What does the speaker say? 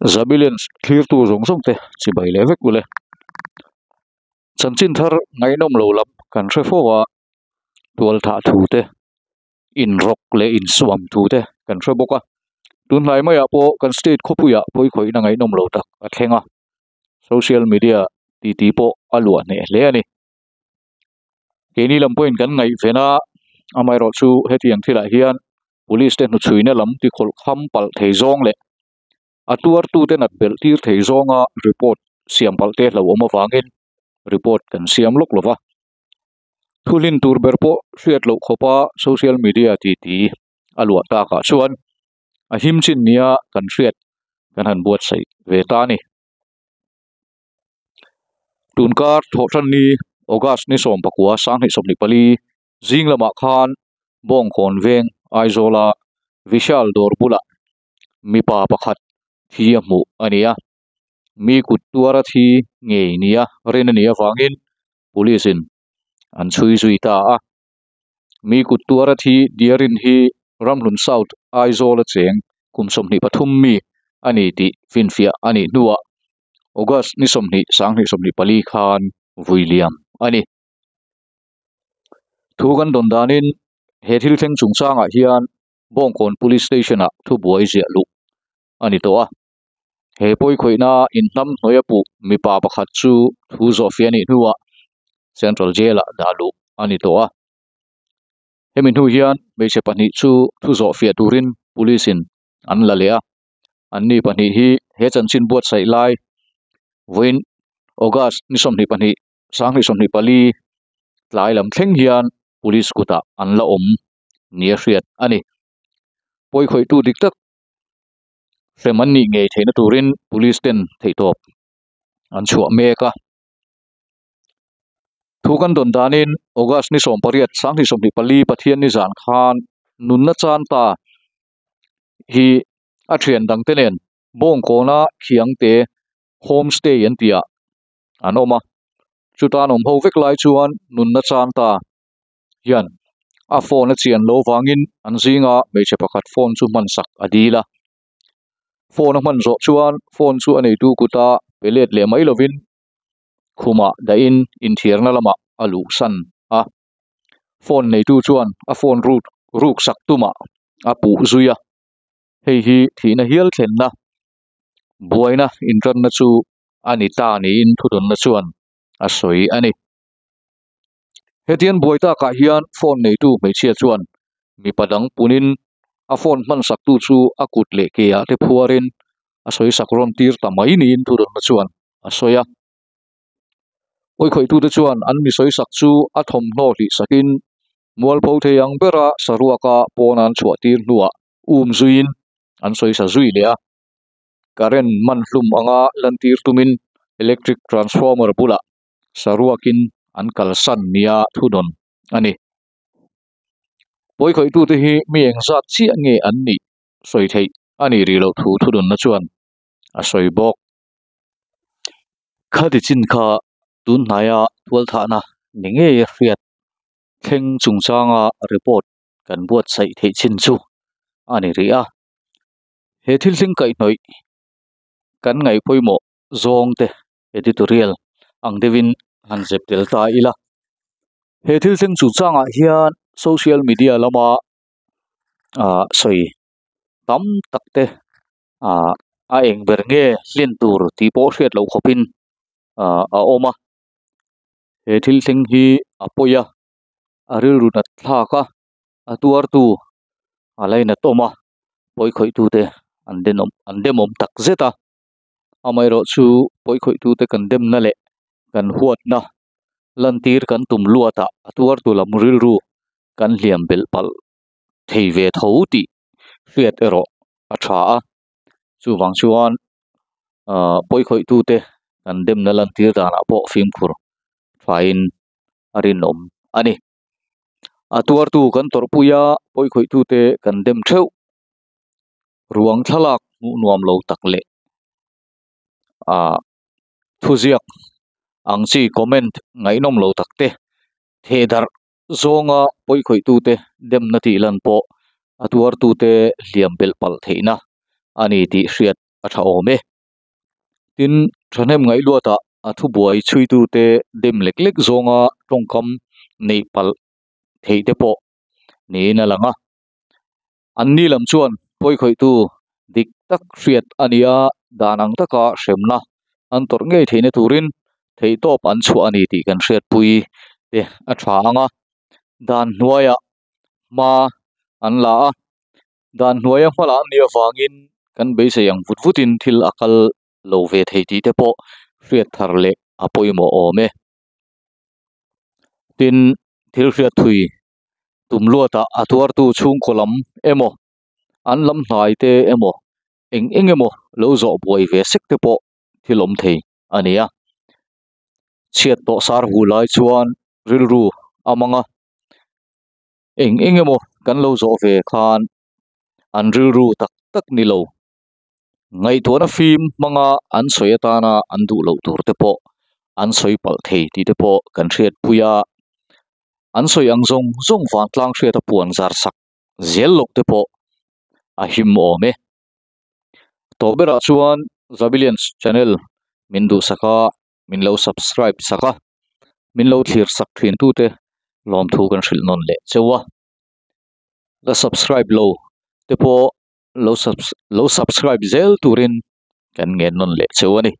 Zabilians thlirtu zawng zawng te chibai leh vek ule. Chanchin thar ngaihnawm lo lam kan hre fo a, tualthah thu te, inrawk leh insuam thu te kan hre bawk a. Tunhnai maiah pawh kan state khawpuiah pawikhawihna ngaihnawm lo tak a thleng a, social media titi pawh a luah hneh hle a ni. Keini lam pawhin kan ngaihven a, amaherawhchu hetiang thilah hian police te hnuchhuina lam tikhawlh kham palh thei zawng leh a tuartute nat belh tir thei zawnga report siam palh te hlauhawm avangin report kan siam lawk lova. Thuhlin tur ber pawh hriat loh khawpa social media titi a luah takah chuan a him chin nia kan hriat kan han buatsaih ve ta a ni. Tunkar thawhtanni August ni 19 2024 zing lamah khan Bawngkawn veng Aizawla Vishal dawr bulah mipa pakhat thi a hmuh a ni a, mi kut tuara thi ngei nia rin a nih avangin police in an chhui zui ta a. Mi kut tuara thi Diarin hi Ramhlun South Aizawl a cheng kum 23 mi a ni tih finfiah a nih hnuah August ni 20 2024 khan vui liam a ni. Thu kan dawn danin he thil thleng chungchangah hian Bawngkawn Police Station-ah thubuai ziah luh a ni tawh a. He pawikhawihna inhnam hnuaia puh mipa pakhat chu thu zawhfiah a nih hnuah Central Jail-ah dah luh a ni tawh a. Hemi hnu hian hmeichhe pahnih chu thu zawhfiah turin Police-in an la leh a. Anni pahnih hi he chanchin buatsaih lai vawiin August ni 22 2024 tlai lam thleng hian Police kutah an la awm nia hriat a ni. Pawikhawihtu dik tak hrem an nih ngei theihna turin Police ten theihtawp an chhuah mek a. Thu kan dawn danin August ni 18 2024 Pathian ni zan khan nunna chan ta hi a thian dangte nen Bawngkawna Khiangte Homestay an tih ah an awm a. Chuta an awm ho vek lai chuan nunna chan ta hian a phone a chian loh vangin an zinga hmeichhe pakhat phone chu hman sak a dil a. Phone a hman zawh chuan phone chu a neitu kuta pe let leh mai lovin khumah dahin inthiarna lamah a luh san a. Phone neitu chuan a phone ruk ruk sak tumah a puh zui a. Hei hi thihna hial thlenna buaina intanna chu a ni ta niin thudawnna chuan a sawi a ni. Hetiang buai takah hian phone neitu hmeichhia chuan mipa dang punin a phone hman saktu chu a kut leh ke ah te phuarin a sawi sak rawn tir ta mai niin thudawnna chuan a sawi a. Pawikhawih-tute chuan an mi sawi sak chu a thawmhnaw hlih sakin mualpho thei ang bera saruaka pawn an chhuah tir hnuah um zuiin an sawi sa zui leh a. Current man hlum anga lantir tumin electric transformer bulah saruakin an kalsan nia thudawn a ni. Pawikhawih-tute hi mi engzat chiah nge an nih sawi theih a nih rih loh thu thudawnna chuan a sawi bawk. Khati chin kha tun hnaia tualthahna ni ngei a hriat thleng chungchanga report kan buatsaih theih chin chu a ni rih a. He thil thleng kaihhnawih kan ngaih pawimawh zawng te editorial ang deuhin han zep tel ta ila. He thil thleng chungchangah hian social media lama ah sawi tam tak te ah a eng ber nge hlin tur tih pawh hriat loh khawpin ah a awm a. He thil thleng hi a pawi a, a rilru nat thlak a, a tuartu a lainat awm a, pawikhawih tute an denawm an demawm tak zet a. Amaherawhchu pawikhawih tute kan demna leh kan huatna lantir kan tum luatah a tuartu lam rilru kan hliam belh palh thei ve tho tih hriat erawh a tha a. Chuvang chuan ah pawikhawih tute kan demna lantir danah pawh fimkhur thain a rinawm a ni. A tuartu kan tawrhpui a, pawikhawih tute kan dem theuh. Ruang thlalak hmuh nuam lo tak leh ah thuziak ang chi comment ngaihnawm lo tak te theh darh zawnga pawikhawih tute demna tih lan pawh a tuartute hliam belh palh theihna a ni tih hriat a tha awm e. Tin, thahnem ngaih luatah a thubuai chhuitute dem lek lek zawnga tawngkam neih palh theih te pawh niin a lang a. Anni lam chuan pawikhawihtu dik tak hriat a ni a, dan ang taka hremna an tawrh ngei theihna turin theihtawp an chhuah a ni tih kan hriatpui te a tha ang a. Dan hnuaiah hma an la a, dan hnuaia hma la an nih avangin kan beisei ang vut vutin thil a kal lo ve thei tih te pawh hriat thar leh a pawimawh awm e. Tin, thil hriat thui tum luatah a tuartu chhungkaw lam emaw, an lam hnai te emaw, eng eng emaw lo zawh buai ve sek te pawh thil awm thei a ni a. Chhiat tawh sar hu lai chuan rilru a mang a, eng eng emaw kan lo zawh ve khan an rilru tak tak ni lo. Ngaihtuahna fim hmanga an sawi atana an duh loh tur te pawh an sawi palh thei tih te pawh kan hriatpui a, an sawi ang zawng zawng vantlang hriata puan zar sak zel loh te pawh a him awm e. Tawh berah chuan Zabilians channel min duhsak a, min lo subscribe sak a, min lo thlir sak thin tute lawmthu kan hrilh nawn leh cheu a. La subscribe lo te pawh lo lo subscribe zel turin kan ngen nawn leh cheu a ni.